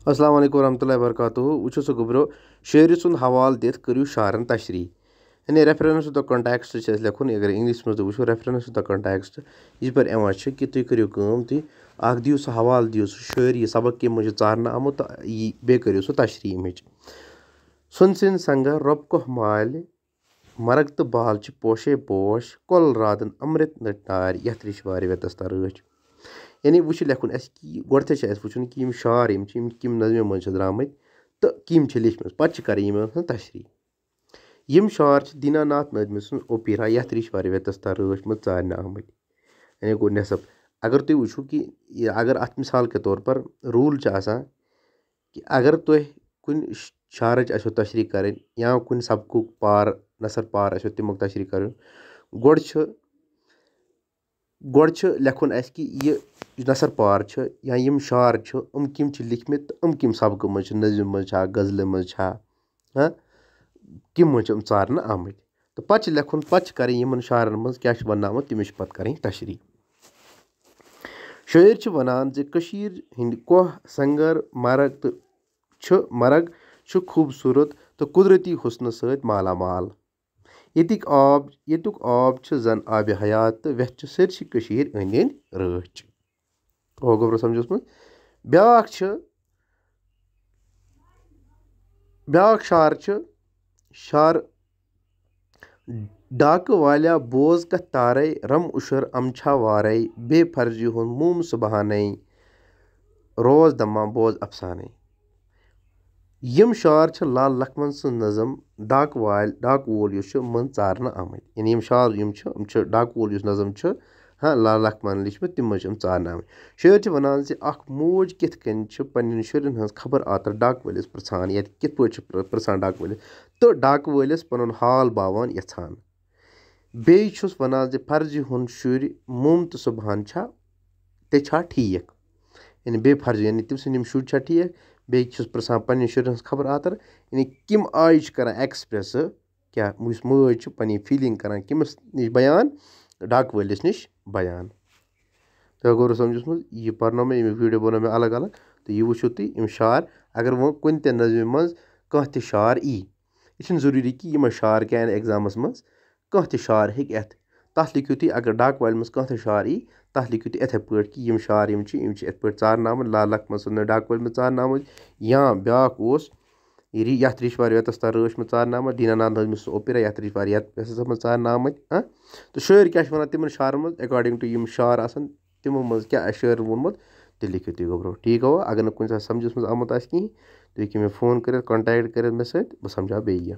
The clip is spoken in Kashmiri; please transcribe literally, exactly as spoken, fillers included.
السلام علیکم ورحمۃ اللہ وبرکاتہ۔ وٕچھِو سا گوٚبرو، شٲعرٕ سُنٛد حوالہٕ دِتھ کٔرِو شعرن تشریح۔ یعنی reference to the context چھُ اَسہِ لیکھُن۔ اگر English منٛز تہِ وٕچھو، reference to the context، یہِ چھِ پٲٹھۍ یِوان چھِ کہِ تُہۍ کٔرِو کٲم، تُہۍ اکھ دِیِو سُہ حوالہٕ، دِیِو سُہ شٲعری سبق کَمہِ منٛز چھُ ژارنہٕ آمُت، تہٕ یہِ بیٚیہِ کٔرِو سُہ تشریح اَمِچ۔ سُن سِن سنگر رۄب کوہ مالہِ، مرگ تہٕ بال چھِ پوشے پوش، کۄل رادن امرت نٔٹۍ نارِ، یتھ ریٚشوارِ وٮ۪تس تہ رٲچھ۔ یعنی وۄنۍ چھُ لیکھُن اَسہِ کہِ گۄڈٕتھٕے چھُ اَسہِ وٕچھُن کہِ یِم شعر یِم چھِ، یِم کَمہِ نظمہِ منٛز چھِ درٛامٕتۍ تہٕ کِم چھِ لیٖکھمٕتۍ، پتہٕ چھِ کرٕنۍ یِمن ہٕنٛز تشریح۔ یِم شعر چھِ دیٖنا ناتھ نٲدمہِ سٕنٛز اوپیرا یتھ ریٚشوارِ وٮ۪تس تہ رٲچھ منٛز ژارنہٕ آمٕتۍ۔ یعنی گوٚو نٮ۪صٕف۔ اگر تُہۍ وٕچھِو کہِ یہِ، اگر اتھ مثال کے طور پر rule چھِ آسان، کہِ اگر تۄہہِ کُنہِ ش-، شعرٕچ آسیو تشریح کرٕنۍ یا کُنہِ سبقُک پار، نثر پار آسیو تمیُک تشریح کرُن، گۄڈٕ چھُ، گۄڈٕ چھُ لیکھُن اَسہِ کہِ یہِ یُس نثر پار چھُ یا یِم شعر چھِ، یِم کِم چھِ لیٖکھمٕتۍ تہٕ یِم کَمہِ سبقہٕ منٛز چھِ، نظمہِ منٛز چھا، غزلہِ منٛز چھا، ہاں، کَمہِ منٛز چھِ یِم ژارنہٕ آمٕتۍ۔ تہٕ پتہٕ چھِ لیکھُن، پتہٕ چھِ کرٕنۍ یِمن شعرن منٛز کیٛاہ چھُ وننہٕ آمُت، تَمِچ چھِ پتہٕ کرٕنۍ تشریح۔ شٲعر چھِ ونان زِ کٔشیٖر ہٕنٛدۍ کۄہ، سنگر، مرگ تہٕ چھُ، مرگ چھُ خوٗبصوٗرت تہٕ قدرتی حُسنہٕ سۭتۍ مالا مال۔ ییٚتِکۍ آب، ییٚتیُک آب چھُ زن آبِ حیات تہٕ وٮ۪تھ چھِ سٲرسٕے کٔشیٖرِ أنٛدۍ أنٛدۍ رٲچھ۔ او گوٚبرو سمجھوس منٛز۔ بیٛاکھ چھِ، بیٛاکھ شعر چھُ، شعر ڈاکہٕ والیا بوز کتھ تارے، رم اُشر ام چھا وارے، بے فرضی ہُنٛد موم سُبحانے، روز دمان بوز افسانے۔ یِم شعر چھِ لال لکھمن سٕنٛز نظم ڈاکہٕ والۍ، ڈاکہٕ وول یُس چھُ، منٛز ژارنہٕ آمٕتۍ۔ یعنی یِم شعر یِم چھِ، یِم چھِ ڈاکہٕ وول یُس نظم چھُ، ہاں، لال لکھمن لیٖچھمٕتۍ، تِم منٛز چھِ یِم ژارنہٕ آمٕتۍ۔ شٲعر چھِ ونان زِ اکھ موج کِتھ کٔنۍ چھِ پننٮ۪ن شُرٮ۪ن ہٕنٛز خبر آتر ڈاکہٕ وٲلِس پرژھان، یا کِتھ پٲٹھۍ چھِ پرژھان ڈاکہٕ وٲلِس، تہٕ ڈاکہٕ وٲلِس پنُن حال باوان یژھان۔ بیٚیہِ چھُس ونان زِ فرضی ہُنٛد شُرۍ موم تہٕ سُبحان چھا، تہِ چھا ٹھیٖک؟ یعنی بے فرضی، یعنی تٔمۍ سٕنٛدۍ یِم شُرۍ چھا ٹھیٖک؟ بیٚیہِ چھُس پرژھان پننٮ۪ن شُرٮ۪ن ہٕنٛز خبر آتر، یعنی کَمہِ آیہِ چھِ کران express، کیٛاہ یُس مٲج چھِ پنٕنۍ feeling کران کٔمِس نِش بیان؟ ڈاکہٕ وٲلِس نِش بیان۔ تۄہہِ گوٚو سمجھس منٛز، یہِ پرنو مےٚ، ییٚمیُک video بنوو مےٚ الگ الگ، تہٕ یہِ وٕچھِو تُہۍ یِم شعر، اگر وۄنۍ کُنہِ تہِ نظمہِ منٛز کانٛہہ تہِ شعر یی، یہِ چھُنہٕ ضروٗری کہِ یِمے شعر کیٛاہ یِن examس منٛز، کانٛہہ تہِ شعر ہیٚکہِ یِتھ۔ تَتھ لیکھِو تُہۍ، اگر ڈاکہٕ والہِ منٛز کانٛہہ تہِ شعر یی، تَتھ لیکھِو تُہۍ یِتھَے پٲٹھۍ کہِ یِم شعر یِم چھِ، یِم چھِ یِتھ پٲٹھۍ ژارنہٕ آمٕتۍ، لال لکھمن سٕنٛدِ ڈاکہٕ والہِ منٛز ژارنہٕ آمٕتۍ۔ یا بیٛاکھ اوس، یہِ ری-، یَتھ ریٚشوارِ وٮ۪تس تہ رٲچھ منٛز ژارنہٕ آمٕتۍ، دیٖنا ناتھ نٲدمہِ سٕنٛز اوپیرا، یَتھ ریٚشوارِ وٮ۪تس منٛز ژارنہٕ آمٕتۍ۔ ہاں؟ تہٕ شٲعر کیٛاہ چھِ وَنان تِمن شعرن منٛز، according to یِم شعر آسن، تِمو منٛز کیٛاہ آسہِ شٲعرن ووٚنمُت، تہِ لیکھِو تُہۍ گوٚبرو۔ ٹھیٖک گوٚو؟ اگر نہٕ کُنہِ ساتہٕ سمجھس منٛز آمُت آسہِ کِہیٖنۍ، تُہۍ ہیٚکِو مےٚ phone کٔرِتھ، contact کٔرِتھ مےٚ سۭتۍ، بہٕ سمجھاو بیٚیہِ یہِ۔